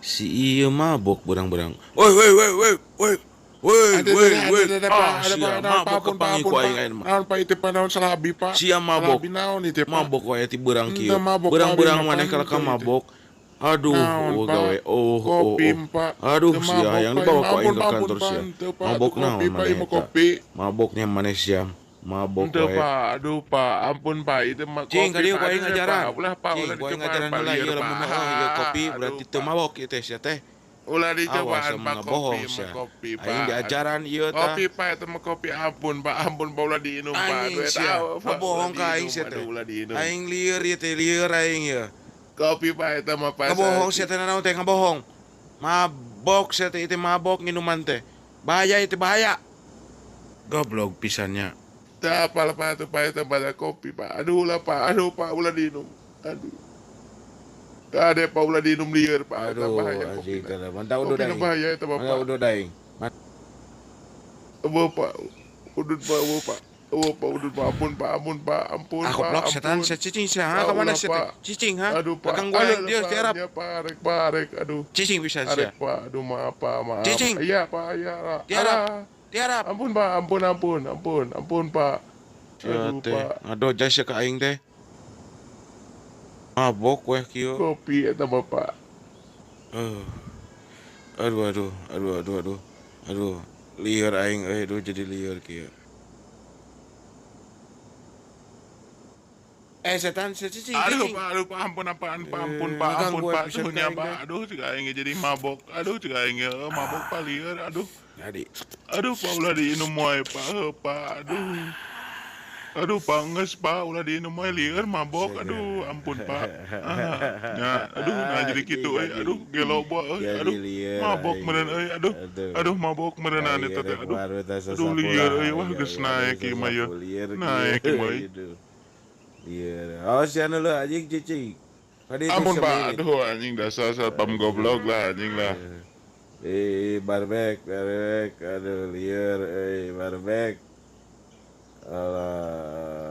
Si ieu mabok beurang-beurang. Woi woi woi woi woi. Woi woi woi. Ah, sia mabok kepanggih ku aing ayeuna mah. Naon Pak itu Pak, naon salah abi Pak? Sia Salah mabok. abi naon itu Pak? Mabok wae ti beurang Henteu kieu. mabok Beurang-beurang abi mah, maneh Pak, kalah ka henteu itu. mabok. Aduh, Naon oh Pak? gawe. Oh oh Kopi oh. Pak. Aduh Teu sia mabok hayang Pak, dibawa ku ampun aing ke Pak, ampun kantor Pak, sia. henteu Pak, Mabok teu kopi naon Pak, maneh ieu mah eta? kopi. Maboknya maneh sia. Mabok Henteu wae. Pak, aduh Pak, ampun Pak, itu mah Cing kopi ka dieu Pak, ku aing aduh ngajaran. Pak, ulah Pak, Cing ulah ku aing dicobaan ngajaran Pak, heula lieur ieu Pak. lamun heuh ieu kopi Aduh berarti teu Pak. mabok ieu teh sia teh. Ulah Awas dicobaan lamun Pak, kopi ngabohong mah sia. kopi Aing Pak. diajaran ieu tah. Kopi Pak, itu mah kopi ampun Pak, ampun Pak, ulah diinum Pak. Anjing Aduh eta sia, Pak, ulah ngabohong ka aing diinum, sia teh. aduh ulah diinum. Aing lieur ieu teh, lieur aing ieu. Kopi Pak eta mah Pak. Ngabohong sia teh nanaon teh ngabohong. Mabok sia teh ieu teh mabok nginuman teh. Bahaya ieu teh bahaya. Goblok pisannya. Teu apal Pak atuh Pak eta pada kopi Pak. Aduh ulah Pak, aduh Pak ulah diinum. Aduh. Teu ade Pak ulah diinum lieur Pak, eta Aduh, bahaya anjing kopina. teh. Mantap udud Kopina aing. bahaya eta Mantap Bapak. udud aing. Eueuh Pak, udud Pak, eueuh Pak. Eueuh Pak, udud Pak, ampun Pak, ampun Pak, ampun Ah Pak, goblok setan ampun. sia cicing sia ha Pak ka mana ulah sia teh? Pak. Cicing ha? Aduh Pak, Ganggu aing aduh dieu Pak, tiarap. ya Pak, arek Pak, arek, aduh. Cicing pisan sia. Arek Pak, aduh maaf Pak, maaf. Cicing. Iya Pak, iya. Tiarap. Ah. Tiarap. Ampun Pak, ampun, ampun, ampun, ampun Pak. Sia Aduh teh, Pak, ngadoja sia ka aing teh. Mabok weh kieu. kopi eta mah Pak. Eh. Aduh aduh aduh aduh aduh. Aduh, lieur aing euy, aduh jadi lieur kieu. Eh setan sia cicing Aduh cicing. Pak, aduh Pak, ampun apaan Pak, ampun Eh, Pak, ampun ngaganggu Pak, pisan ka aduh nya aing Pak, teh. aduh cek aing ge jadi mabok, aduh cek aing ge mabok Pak lieur, aduh. Jadi Aduh Pak ulah diinum wae Pak, heuh Pak, aduh. Aduh Pak, geus Pak, ulah diinum wae lieur mabok, aduh ampun Pak. Ah, nya, aduh nah jadi kitu euy, aduh gelo boa euy, Jadi aduh lieur mabok aing. meureun euy, aduh. Aduh. Aduh mabok meureunaan Aing eta teh, rek aduh. baru teh Aduh sasapu lieur lah euy, wah aing geus aing naek ieu mah yeuh. sasapu lieur Naek kieu ieu mah euy. aduh. Lieur. Awas sia nu anjing cicing. Kaditu Ampun Pak, semirit. aduh anjing dasar satpam goblok lah anjing lah. Eh, barbek, barbek, aduh lieur euy, barbek. Alah.